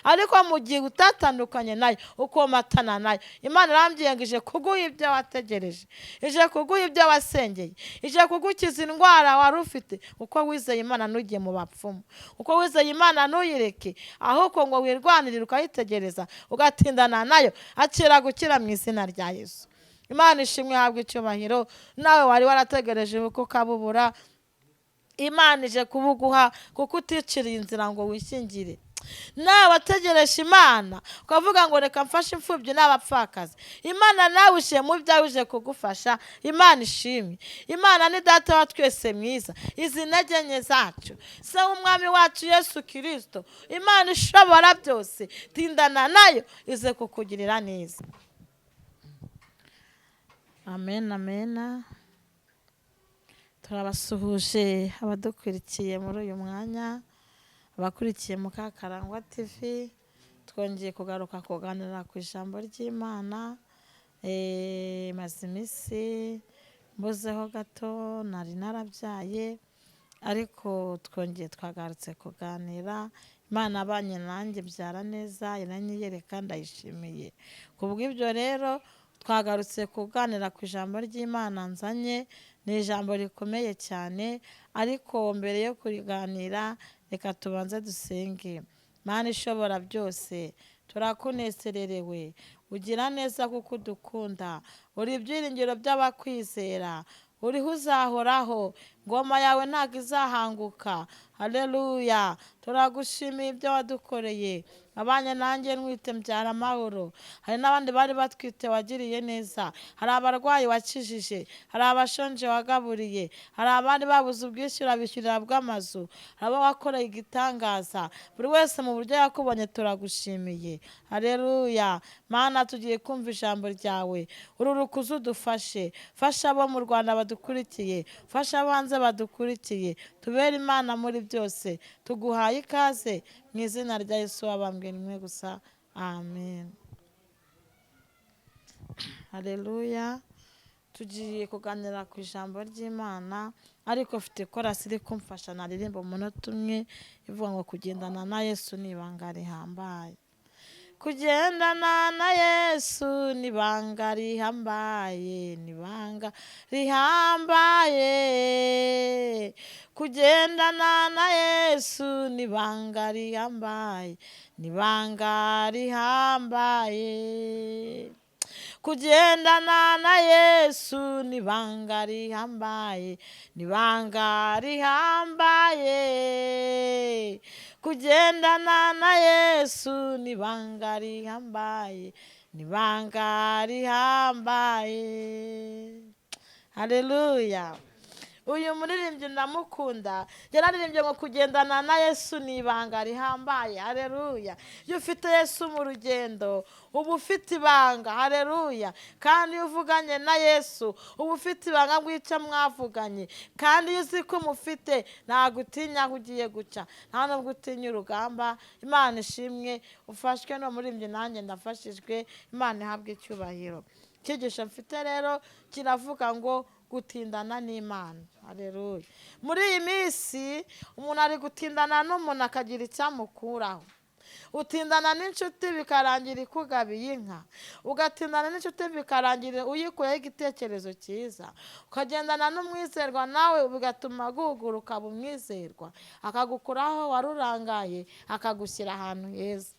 Ariko mu gihe utatandukanye nayo, ukomatana nayo, Imana irambwiye ngo ije kuguha ibyo wategereje, ije kuguha ibyo wasengeye, ije kugukiza indwara wari ufite. Uko wizeye Imana ntugiye mu bapfumu, uko wizeye Imana ntuyireke, ahubwo ngo wirwanirire ukayitegereza, ugatindana nayo, akira gukira mu izina rya Yesu. Imana ishimwe, ihabwe icyubahiro. Nawe wari warategereje ubukwe ukabubura, Imana ije kubuguha kuko uticiriye inzira ngo wishyingire. Nawe wategereje Imana ukavuga ngo reka mfashe imfubyi n'abapfakazi, Imana nawe ushyire mu byawe ije kugufasha. Imana ishimwe. Imana ni data wa twese mwiza, izi ntege nke zacu, se w'umwami wacu Yesu Kirisito. Imana ishobora byose, tindana nayo ize kukugirira neza. Amen, amen. Turabasuhuje abadukurikiye muri uyu mwanya, abakurikiye Mukakarangwa TV. Twongeye kugaruka kuganira ku ijambo ry'Imana. Maze iminsi mbuzeho gato, nari narabyaye, ariko twongeye twagarutse kuganira. Imana abanye nanjye byara neza, iranyiyereka, ndayishimiye. Ku bw'ibyo rero twagarutse kuganira ku ijambo ry'Imana nzanye, ni ijambo rikomeye cyane. Ariko mbere yo kuriganira reka tubanze dusenge. Mana ishobora byose, turakunezererewe, ugira neza kuko udukunda, uri ibyiringiro by'abakwizera, uriho uzahoraho, ngoma yawe ntabwo izahanguka. Haleluya, turagushimiye ibyo wadukoreye. Abanye nanjye ntwite mbyara amahoro, hari n'abandi bari batwite wagiriye neza, hari abarwayi wakijije, hari abashonje wagaburiye, hari abandi babuze ubwishyura bishyurira bw'amazu, hari abo wakoreye igitangaza. Buri wese mu buryo yakubonye turagushimiye. Haleluya. Mana, tugiye kumva ijambo ryawe, uru rukuze udufashe, fasha abo mu Rwanda badukurikiye, fasha abo hanze badukurikiye, tubere Imana muri byose. Tuguhaye ikaze mu izina rya Yesu wabambwe nimwe gusa, amen. Haleluya. Tugiye kuganira ku ijambo ry'Imana, ariko mfite korasi iri kumfasha naririmba umunota umwe ivuga ngo kugendana na Yesu ni ibanga rihambaye. Kugendana na Yesu ni ibanga rihambaye, ni ibanga rihambaye. Kugendana na Yesu ni ibanga rihambaye, ni ibanga rihambaye. Kugendana na Yesu ni ibanga rihambaye, ni ibanga rihambaye. Kugendana na Yesu ni ibanga rihambaye, ni ibanga rihambaye. Haleluya. Uyu muririmbyi ndamukunda, yararirimbye ngo kugendana na Yesu ni ibanga rihambaye. Haleluya. Iyo ufite Yesu mu rugendo uba ufite ibanga. Haleluya. Kandi iyo uvuganye na Yesu uba ufite ibanga bw'icyo mwavuganye, kandi iyo uzi ko umufite ntabwo utinya aho ugiye guca, nta nubwo utinya urugamba. Imana ishimwe, ufashwe no muririmbyi, nanjye ndafashijwe. Imana ihabwe icyubahiro. Icyigisho mfite rero kiravuga ngo gutindana n'Imana. Haleluya. Muri iyi minsi umuntu ari gutindana n'umuntu akagira icyamukuraho. Utindana n'inshuti bikarangira ikugabiye inka, ugatindana n'inshuti bikarangira uyikuyeho igitekerezo cyiza, ukagendana n'umwizerwa nawe bigatuma aguhugura ukaba umwizerwa, akagukuraho warurangaye akagushyira ahantu heza.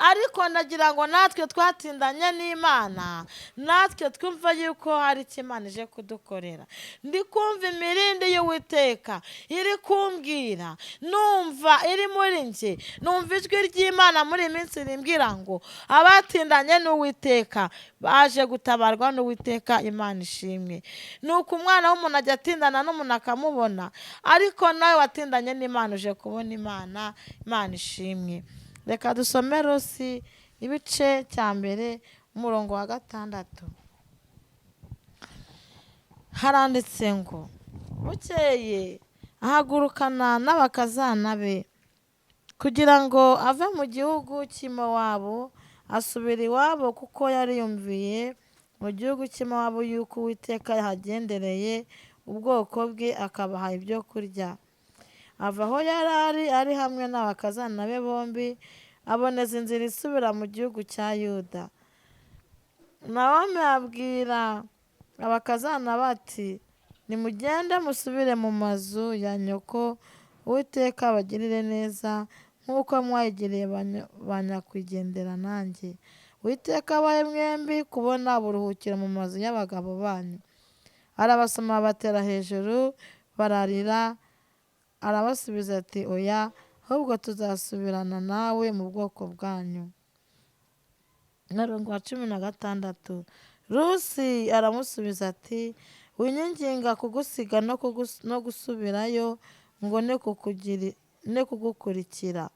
Ariko ndagira ngo natwe twatindanye n'Imana, natwe twumva yuko hari icyo Imana ije kudukorera. Ndi kumva imirindi y'Uwiteka iri kumbwira, numva iri muri njye, numva ijwi ry'Imana muri iyi minsi rimbwira ngo abatindanye n'Uwiteka baje gutabarwa n'Uwiteka. Imana ishimwe. Nuko umwana w'umuntu ajya atindana n'umuntu akamubona, ariko nawe watindanye n'Imana uje kubona Imana. Imana ishimwe. Reka dusome Rusi ibice cya mbere umurongo wa 6. Haranditse ngo bukeye ahagurukana n'abakazana be kugira ngo ave mu gihugu cy'i Mowabu, asubira iwabo, kuko yari yumviye mu gihugu cy'i Mowabu yuko Uwiteka yahagendereye ubwoko bwe akabaha ibyo kurya. Ava aho yari ari ari hamwe n'abakazana be bombi, aboneza inzira isubira mu gihugu cya Yuda. Nawomi abwira abakazana bati: "Nimugende musubire mu mazu ya nyoko, Uwiteka abagirire neza nk'uko mwayigiriye ba nyakwigendera nanjye. Uwiteka abahe mwembi kubona uburuhukiro mu mazu y'abagabo banyu." Arabasoma batera hejuru bararira. Arabasubiza ati: "Oya, ahubwo tuzasubirana nawe mu bwoko bwanyu." Umurongo wa 16, Rusi aramusubiza ati: "Winyinginga kugusiga no gusubirayo ngo ne kugukurikira,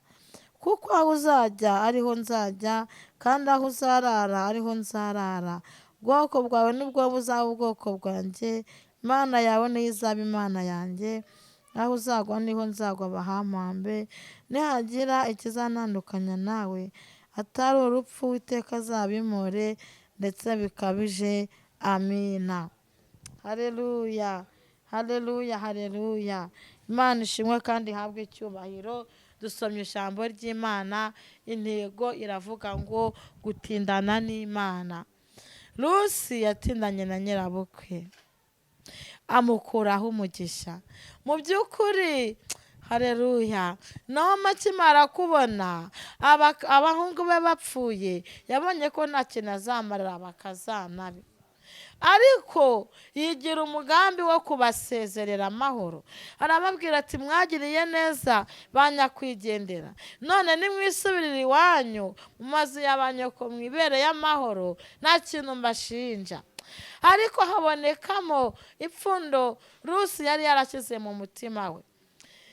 kuko aho uzajya ariho nzajya, kandi aho uzarara ariho nzarara. Ubwoko bwawe nibwo buzaba ubwoko bwanjye, Imana yawe niyo izaba Imana yanjye. Aho uzagwa niho nzagwa bahampambe. Nihagira ikizantandukanya nawe atari urupfu, Uwiteka azabimpore ndetse bikabije. Amina." Haleluya, haleluya, haleluya. Imana ishimwe kandi ihabwe icyubahiro. Dusomye ijambo ry'Imana, intego iravuga ngo gutindana n'Imana. Rusi yatindanye na nyirabukwe amukuraho umugisha. Mu by'ukuri, haleluya, Nawomi akimara kubona abahungu be bapfuye, yabonye ko nta kintu azamarira abakazana be, ariko yigira umugambi wo kubasezerera amahoro. Arababwira ati: "Mwagiriye neza ba nyakwigendera, none nimwisubirire iwanyu mu mazu ya ba nyoko mwibereye amahoro, nta kintu mbashinja." Ariko habonekamo ipfundo Rusi yari yarashyize mu mutima we.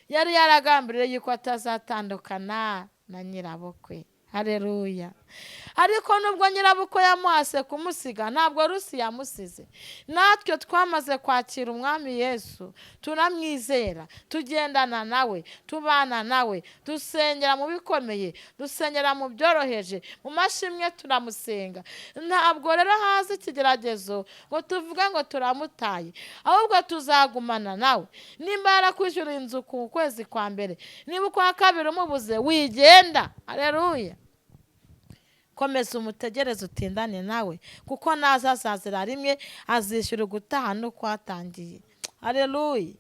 Yari yaragambiriye yuko atazatandukana na nyirabukwe. Haleluya. Ariko nubwo nyirabukwe yamuhase kumusiga, ntabwo Rusi yamusize. Natwe twamaze kwakira Umwami Yesu, turamwizera, tugendana nawe, tubana nawe, dusengera mu bikomeye, dusengera mu byoroheje, mu mashimwe turamusenga. Ntabwo rero haza ikigeragezo ngo tuvuge ngo turamutaye, ahubwo tuzagumana nawe. Nimba yarakwishyura inzu ku kwezi kwa mbere, niba ukwa kabiri umubuze, wigenda. Haleluya. Komeza umutegereze, utindane nawe, kuko naza azazira rimwe, azishyura ugutaha n'ukwatangiye. Haleluya.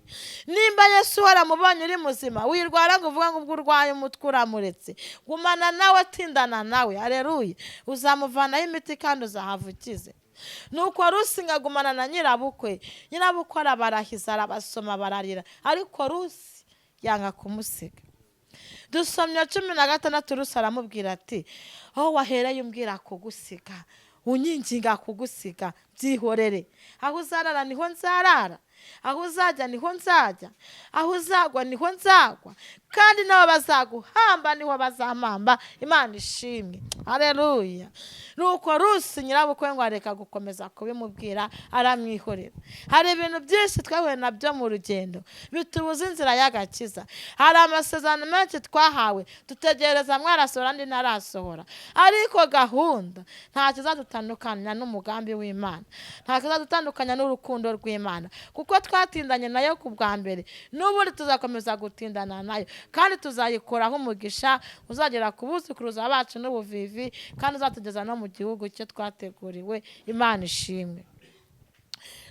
Nimba Yesu waramubonye uri muzima, wirwara ngo uvuge ngo ubwo urwaye umutwe uramuretse. Gumana nawe, atindana nawe. Haleluya. Uzamuvanaho imiti kandi uzahava ukize. Nuko Rusi ngagumana na nyirabukwe. Nyirabukwe arabarahiza, arabasoma, bararira, ariko Rusi yanga kumusiga. Dusomye 16, Rusi aramubwira ati: "Aho wahereye umbwira kugusiga, unyinginga kugusiga, byihorere. Aho uzarara niho nzarara, aho uzajya niho nzajya, aho uzagwa niho nzagwa, kandi nabo bazaguhamba niho bazampamba." Imana ishimwe. Haleluya. Nuko Rusi nyirabukwe ngo areka gukomeza kubimubwira, aramwihorera. Hari ibintu byinshi twahuye nabyo mu rugendo bitubuza inzira y'agakiza. Hari amasezerano menshi twahawe dutegereza mwarasohora andi ntarasohora, ariko gahunda nta kizadutandukanya n'umugambi w'Imana, nta kizadutandukanya n'urukundo rw'Imana, kuko twatindanye nayo ku bwa mbere, n'ubundi tuzakomeza gutindana nayo, kandi tuzayikoraho umugisha uzagera ku buzukuruza bacu n'ubuvivi, kandi uzatugeza no mu gihugu cye twateguriwe. Imana ishimwe.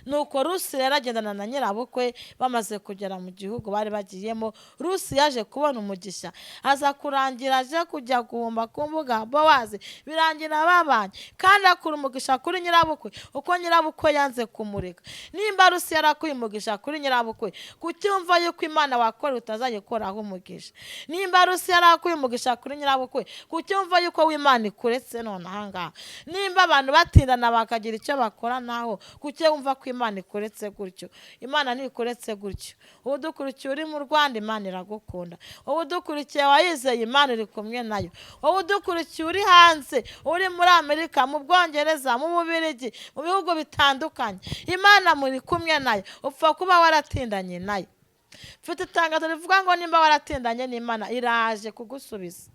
Nuko Rusi rero agendana na nyirabukwe. Bamaze kugera mu gihugu bari bagiyemo, Rusi yaje kubona umugisha, aza kurangira aje kujya guhumba ku mbuga Bowazi, birangira babanye, kandi akura umugisha kuri nyirabukwe uko nyirabukwe yanze kumureka. Nimba Rusi yarakuye umugisha kuri nyirabukwe, kuki wumva yuko Imana wakora utazayikoraho umugisha? Nimba Rusi yarakuye umugisha kuri nyirabukwe, kuki wumva yuko w'Imana ikuretse none ahangaha? Nimba abantu batindana bakagira icyo bakora naho, kuki wumva ko Imana ikuretse gutyo? Imana ntikuretse gutyo. Ubu dukurikiye uri mu Rwanda, Imana iragukunda. Ubu dukurikiye wayizeye, Imana iri kumwe nayo. Ubu dukurikiye uri hanze, uri muri Amerika, mu Bwongereza, mu Bubiligi, mu bihugu bitandukanye, Imana muri kumwe nayo. Upfa kuba waratindanye nayo. Mfite itangazo rivuga ngo nimba waratindanye n'Imana, iraje kugusubiza.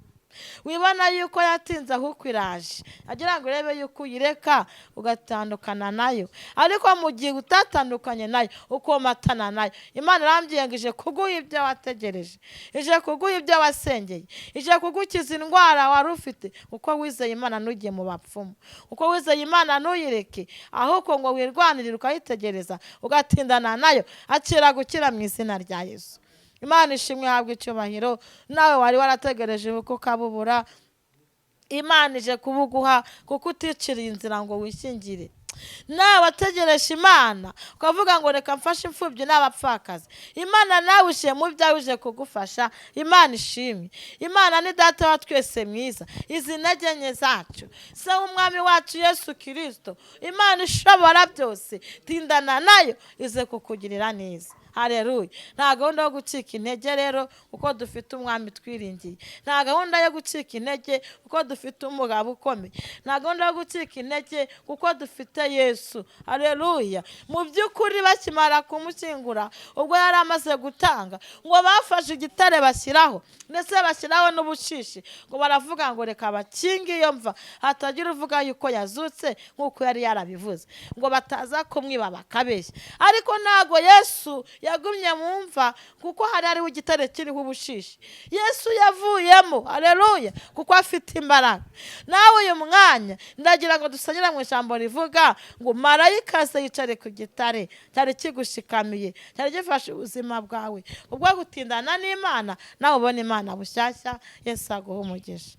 Wibona yuko yatinze ahubwo iraje, agira ngo urebe yuko uyireka ugatandukana nayo. Ariko mu gihe utatandukanye nayo, ukomatana nayo, Imana irambwiye ngo ije kuguha ibyo wategereje, ije kuguha ibyo wasengeye, ije kugukiza indwara wari ufite. Uko wizeye Imana ntugiye mu bapfumu, uko wizeye Imana ntuyireke, ahubwo ngo wirwanirire ukayitegereza ugatindana nayo, akira gukira mu izina rya Yesu. Imana ishimwe, ihabwe icyubahiro. Nawe wari warategereje uko ukabubura, Imana ije kubuguha kuko uticiriye inzira ngo wishyingire. Nawe wategereje Imana ukavuga ngo reka mfashe imfubyi n'abapfakazi, Imana nawe uje mu byawe, uje kugufasha. Imana ishimwe. Imana ni data wa twese mwiza, izi ntege nke zacu, se w'umwami wacu Yesu Kirisito. Imana ishobora byose, tindana nayo ize kukugirira neza. Haleluya. Nta gahunda yo gucika intege rero kuko dufite umwami twiringiye. Nta gahunda yo gucika intege kuko dufite umugabo ukomeye. Nta gahunda yo gucika intege kuko dufite Yesu. Haleluya. Mu by'ukuri bakimara kumushyingura, ubwo yari amaze gutanga, ngo bafashe igitare bashyiraho, ndetse bashyiraho n'ubushishi, ngo baravuga ngo reka bakinge iyo mva, hatagira uvuga yuko yazutse nk'uko yari yarabivuze, ngo bataza kumwiba bakabeshya. Ariko ntago Yesu yagumye mu mva kuko hari hariho igitare kiriho ubushishi. Yesu yavuyemo, haleluya, kuko afite imbaraga. Nawe uyu mwanya ndagira ngo dusangire mu ijambo rivuga ngo marayika aze yicare ku gitare cyari kigushikamiye, cyari gifashe ubuzima bwawe. Ubwo gutindana n'Imana, nawe ubona Imana bushyashya. Yesu aguhe umugisha.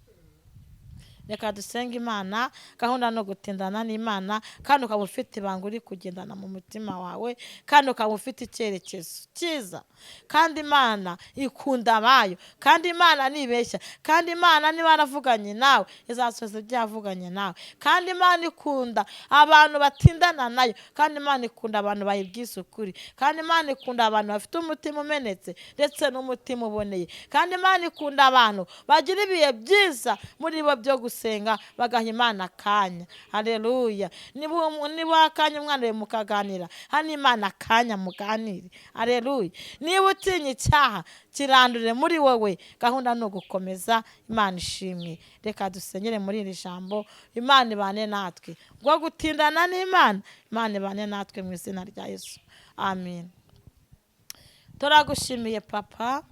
Reka dusenge Imana. Gahunda no gutindana n'Imana, kandi ukaba ufite ibanga uri kugendana mu mutima wawe, kandi ukaba ufite icyerekezo cyiza. Kandi Imana ikunda abayo, kandi Imana ntibeshya, kandi Imana niba yaravuganye nawe izasohoza ibyo yavuganye nawe. Kandi Imana ikunda abantu batindana nayo, kandi Imana ikunda abantu bayibwiza ukuri, kandi Imana ikunda abantu bafite umutima umenetse ndetse n'umutima uboneye, kandi Imana ikunda abantu bagira ibihe byiza muri bo byo gusenga, bagaha Imana akanya. Haleluya. Niba akanya umwana we mukaganira, hano Imana akanya muganire. Haleluya. Niba utinya icyaha, kirandure muri wowe. Gahunda ni ugukomeza. Imana ishimwe. Reka dusengere muri iri jambo. Imana ibane natwe. Ubwo gutindana n'Imana, Imana ibane natwe mu izina rya Yesu. Amen. Turagushimiye Papa,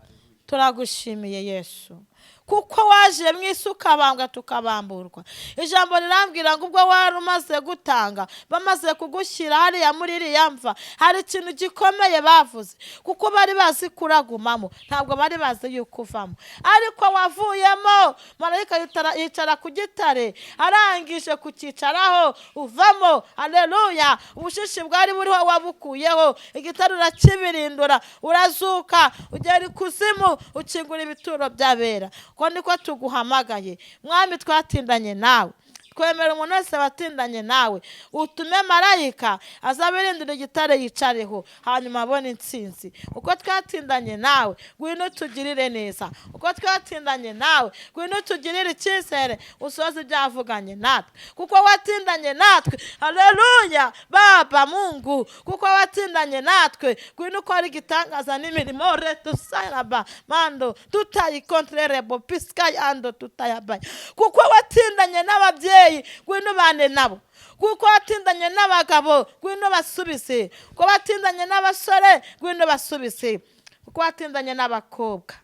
turagushimiye Yesu, kuko waje mu isi ukabambwa tukabamburwa. Ijambo rirambwira ngo ubwo wari umaze gutanga, bamaze kugushyira hariya muri iriya mva, hari ikintu gikomeye bavuze, kuko bari bazi kuragumamo, ntabwo bari bazi yuko uvamo. Ariko wavuyemo, marayika yicara ku gitare, arangije kucyicaraho uvamo. Haleluya. Ubushishi bwari buriho wabukuyeho, igitare urakibirindura, urazuka, ugera ikuzimu, ukingura ibituro by'abera. Ko niko tuguhamagaye Mwami, twatindanye nawe, twemera umuntu wese watindanye nawe, utume marayika azabirindira igitare yicareho, hanyuma abone intsinzi. Uko twatindanye nawe, ngwino tugirire neza. Uko twatindanye nawe, ngwino tugirire icyizere, usoze ibyavuganye natwe, kuko watindanye natwe. Haleluya. Baba Mungu, kuko watindanye natwe, ngwino ukore igitangaza n'imirimo retusaraba mando tutayikontrerebo piskayando tutayabaya. Kuko watindanye n'ababyeyi, ngwino ubane nabo. Kuko watindanye n'abagabo, ngwino basubize. Kuko watindanye n'abasore, ngwino basubize. Kuko watindanye n'abakobwa,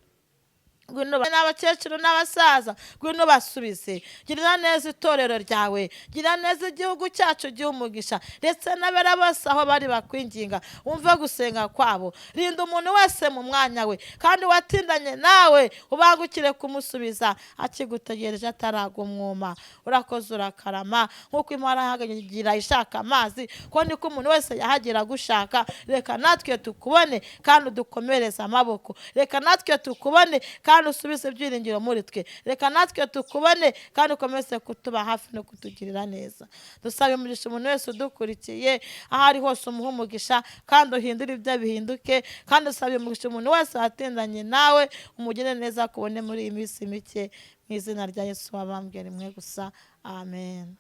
ngwino n'abakecuru n'abasaza, ngwino basubize. Girira neza itorero ryawe, gira neza igihugu cyacu, gihe umugisha, ndetse n'abera bose aho bari bakwinginga, wumve gusenga kwabo. Rinda umuntu wese mu mwanya we, kandi watindanye nawe ubangukire kumusubiza akigutegereje ataragwa umwuma. Urakoze, urakarama, nk'uko Imana yahagira ishaka amazi, ko niko umuntu wese yahagira gushaka. Reka natwe tukubone kandi udukomereze amaboko. Reka natwe tukubone kandi usubize ibyiringiro muri twe. Reka natwe tukubone kandi ukomeze kutuba hafi no kutugirira neza. Dusabe umugisha umuntu wese udukurikiye, aho ari hose umuhe umugisha, kandi uhindure ibyo bihinduke. Kandi usabe umugisha umuntu wese watindanye nawe, umugire neza akubone muri iyi minsi mike, mu izina rya Yesu wabambwe rimwe gusa. Amen.